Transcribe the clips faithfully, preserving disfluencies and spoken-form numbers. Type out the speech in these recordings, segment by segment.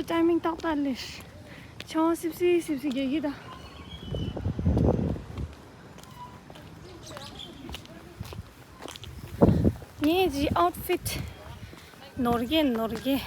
ཊའི་མིང་ཏག་ཏག་ལས། ཆང་སིབ་སིབ་སིབ་སིབ་རྒྱག་གི་ད། ངའི་ཇི་ཨའུཊ་ཕིཊ་ནོར་གྱི་ནོར་གྱི།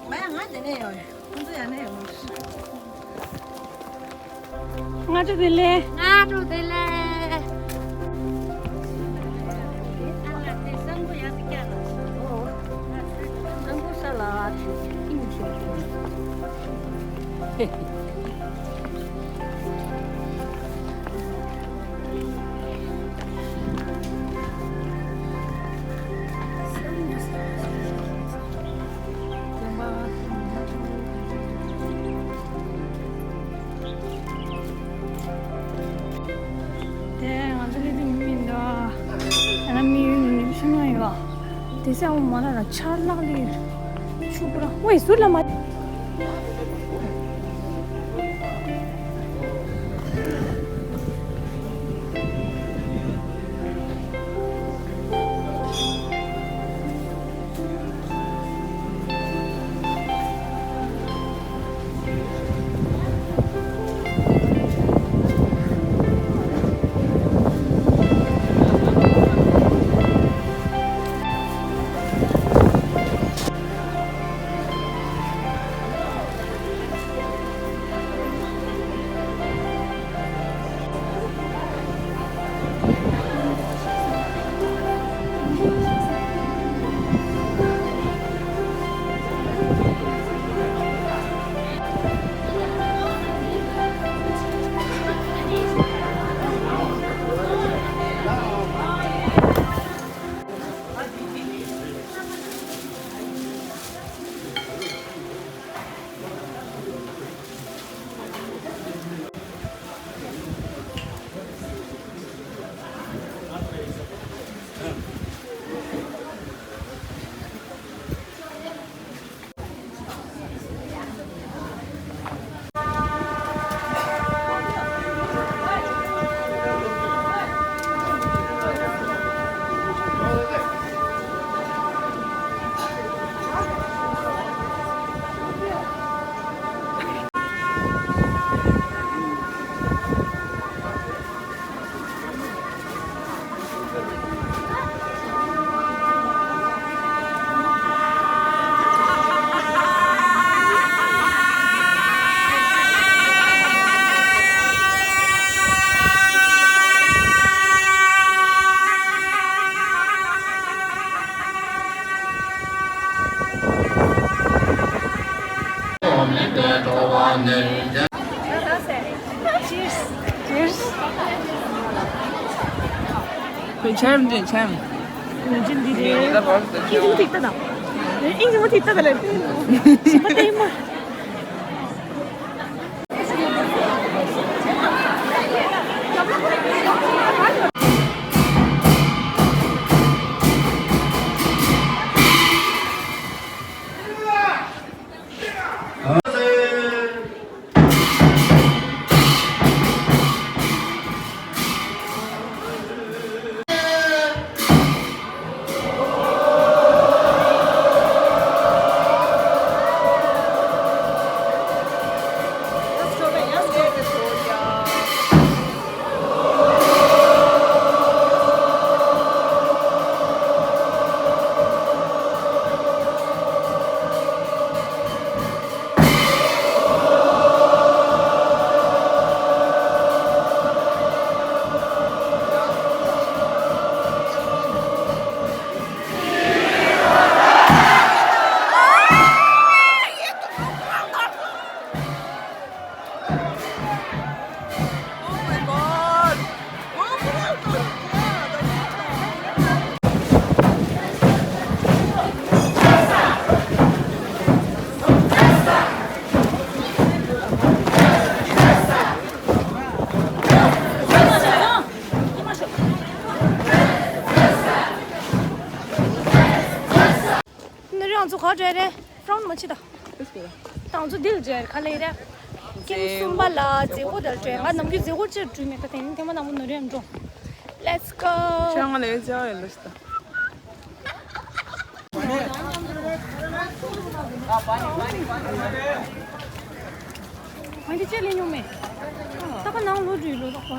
མ་ཡ་ང་དེ་ནས་ཡོང་། ཁོང་ཚོ་ཡ་ནས་ཡོང་། སྔ་དྲོ་བདེ་ལེགས། སྔ་དྲོ་བདེ་ལེགས། ཨ་ལ་དེ་སང་གོ་ཡ་སི་ཀྱ་ལ། སང་གོ་ས་ལ་ཨ་ཅི་ཨིན་ཆོ། དེ་ང་ཚོ་སླེབས་དུས་མི་མི་འདུག་ཨ་ན་མི་ཡོད་ནི་ཤི་མ་ཡོད། དེ་སེ་འོ་མ་ལ་ར་ཆར་ལག་ལི་ཆུ་པུ་ར་ཝེ་ཟུར་ལ་མ། Cheers. Cheers. ཁོས་ཆམ་དེ་ཆམ། ཡོན་ཅན་འདི་རེད། ཨིན་ཇི་མོ་ཐིག་ཏ་དང་། ཨིན་ཇི་མོ་ཐིག་ཏ་དང་ལ། ཞིམ་པ་ལྟད་མོ། རེད་རེད། ཕྲོན་མ་ཕྱི་ད། ད་ང་ཚོ་འདི་ལ་འབྲེལ་ག་ལེ་རེད། ཀེམ་གསུམ་པ་ལ་མཛད་སྒོ་དེར་འགྲོ། ང་ནམ་རྒྱུན་མཛད་སྒོ་ཅིག་འགྲོ་མེད་ད། དེ་རིང་ཐེངས་མ་དང་པོ་ནོར་ཡང་འགྲོ། Let's go. ཁྱོད་ང་ལ་ཡོད་ཅག་ཡོད་ལ་ཤི་ད། ང་འདི་ཅི་ལས་མྱོང་མེད། ད་ཁ་ནང་ལོ་རྒྱུས་ལོ་ད་ཁོ།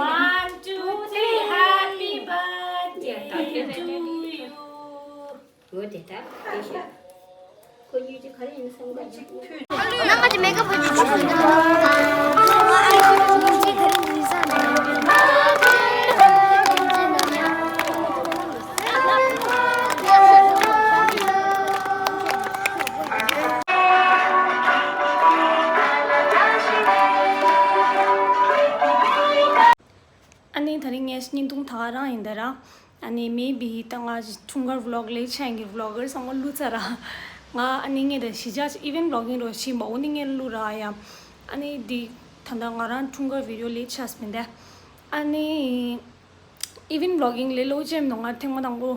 One, two, three, happy birthday to you. ཁོ་དེ་ལྟར་དེ་བཞིན། ཁོ་གཉིས་ཀྱི་ག་རེ་ཡིན་བསམ་གི་འདུག་ནང་ང་ཅི་མེ་ཀབ་བྱེད་ཆོག་གི་འདུག་ཨ་ཨ་ཅི་ག་རེ་ཡིན་ས་ན། ཨ་ནི་དེ་རིང་ངའི་བརྙན་ཐུང་ད་ག་རང་ཡིན་ད་ར། ཨ་ནི་མེ་བི་ད་ང་འཁྲུངས་སྐར་ཝི་ལོག་ལས་ཆེན་གྱི་ཝི་ལོག་གར་ཚང་མ་བླུགས་ཚར་ར། ང་ཨ་ནི་ངས་ད་གཞིས་ཆགས་ཨི་ཝེན་ཊི་ཝི་ལོག་གིང་རོ་ཤི་མ་འོ་ནི་ངས་བླུགས་ར་ཡ། ཨ་ནི་འདི་ད་ལྟ་ང་རང་འཁྲུངས་སྐར་བི་ཌི་ཡོ་ལས་ཆགས་མིན་ད། ཨ་ནི་ཨི་ཝེན་ཊི་ཝི་ལོག་གིང་ལས་ལོ་ཅེམ་ནོ། ང་ཐེངས་མ་དང་པོ།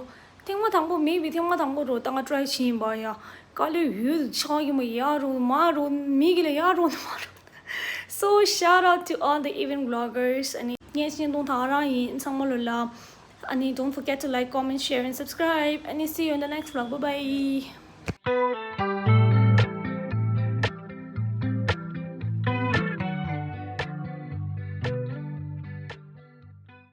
ཐེངས་མ་དང་པོ་མེ་བི་ཐེངས་མ་དང་པོ་རོ་ད་ང་ཊི་རའི་བྱིན་པ་ཡ། དཀའ་ལས་ཡོད་ཆགས་ཀྱི་མོ། ཡ་རོ་མ་རོ་མི་གི་ལ་ཡ་རོ་མ་རོ། So shout out to all the event vloggers. ཨ་ནི་ངའི་བརྙན་ཐུང་ད་ག་རང་ཡིན། ཚང་མ་ལོ་ལ། ཨ་ནི་don't forget to like, comment, share and subscribe. ཨ་ནི་see you in the next vlog. Bye bye.